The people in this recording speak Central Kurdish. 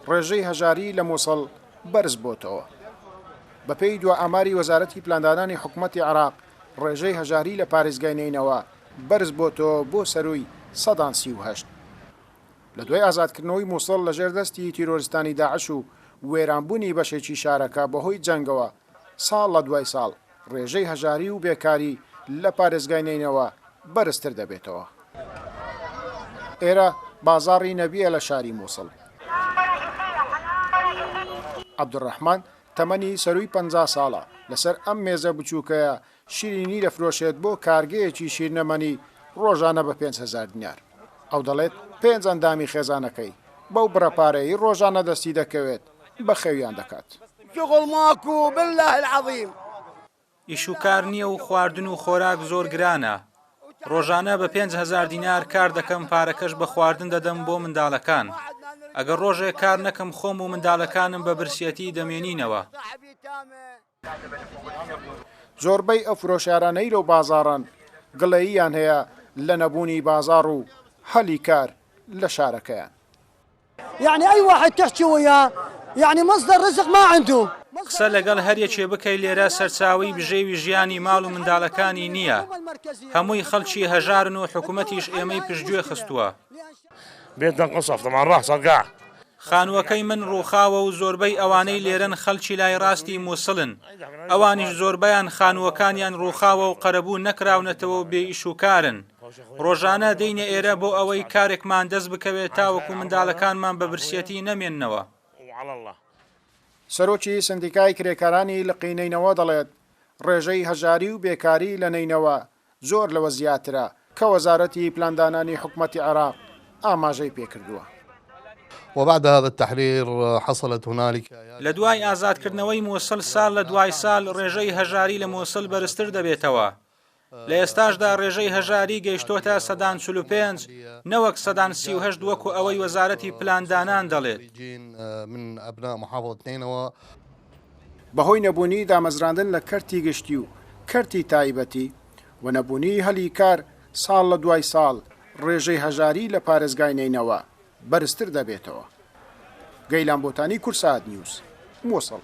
ڕێژەی هەژاری لە موسڵ بەرزبۆتەوە. بەپێی دوا ئاماری وەزارەتی پلاندانانی حکومەتی عێراق، ڕێژەی هەژاری لە پارێزگای نەینەوا بەرزبۆتەوە بۆ سەرووی سەدان 38. لە دوای ئازادکردنەوەی موسڵ لەژێر دەستی تیرۆریستانی داعش و وێرانبوونی بەشێکی شارەکە بەهۆی جەنگەوە، ساڵ لە دوای ساڵ ڕێژەی هەژاری و بێکاری لە پارێزگای نەینەوا بەرزتر دەبێتەوە. ئێرە بازاڕی نەبییە لە شاری موسڵ. عەبدولڕەحمان تەمەنی سەرووی 50 ساڵە، لەسەر ئەم مێزە بچووکەیە شیرینی دەفرۆشێت بۆ کارگەیەکی شیرنەمەنی ڕۆژانە بە 5000 دینار. ئەو دەڵێت پێنج ئەندامی خێزانەکەی بەو بڕە پارەیەی ڕۆژانە دەستی دەکەوێت بەخێویان دەکات. شغل ماكو بالله العظيم. ئیش و کار نییە و خواردن و خۆراک زۆر گرانە، ڕۆژانە بە 5000 دینار کار دەکەم پارەکەش بە خواردن دەدەم بۆ منداڵەکان، ئەگەر ڕۆژێک کار نەکەم خۆم و منداڵەکانم بە برسیەتی دەمێنینەوە. زۆربەی ئەو فرۆشیارانەی لەو بازاڕەن گڵەییان هەیە لە نەبوونی بازاڕ و هەلی کار لە شارەکەیان. یعنی ئەی واحد تحکی ویا یعنی مصدر رزق ما عندو. قسە لەگەڵ هەر یەکێ بکەی لێرە سەرچاوەی بژێوی ژیانی ماڵ و منداڵەکانی نییە، هەمووی خەڵکی هەژارن و حکومەتیش ئێمەی پشتگوێ خستووە. بيتنا انقصف طبعا راح صار قاع. خانووەکەی من ڕووخاوە و زۆربەی ئەوانەی لێرەن خەڵکی لای ڕاستی موسڵن، ئەوانیش زۆربەیان خانووەکانیان ڕووخاوە و قەرەبوو نەکراونەتەوە و بێ ئیش و کارن. ڕۆژانە دێینە ئێرە بۆ ئەوەی کارێکمان دەست بکەوێت تاوەکو منداڵەکانمان بە برسیەتی نەمێننەوە. سەرۆکی سەندیکای کرێکارانی لقی نەینەوا دەڵێت، ڕێژەی هەژاری و بێکاری لە نەینەوا زۆر لەوە زیاترە کە وەزارەتی پلاندانانی حکومەتی عێراق ئاماژەی پێکردووە. وبعد هذا التحرير حصلت هنالك. لە دوای ئازادکردنەوەی موسڵ ساڵ لە دوای ساڵ ڕێژەی هەژاری لە موسڵ بەرزتر دەبێتەوە. لە ئێستاشدا ڕێژەی هەژاری گەیشتۆتە سەدان 45 نەوەک سەدان 38 وەکو ئەوەی وەزارەتی پلاندانان دەڵێت. بەهۆی نەبوونی دامەزراندن لە کەرتی گشتی و کەرتی تایبەتی و نەبوونی هەلی کار ساڵ لە دوای ساڵ ڕێژەی هەژاری لە پارێزگای نەینەوا بەرزتر دەبێتەوە. گەیلان بۆتانی کوردسات نیوز، موسڵ.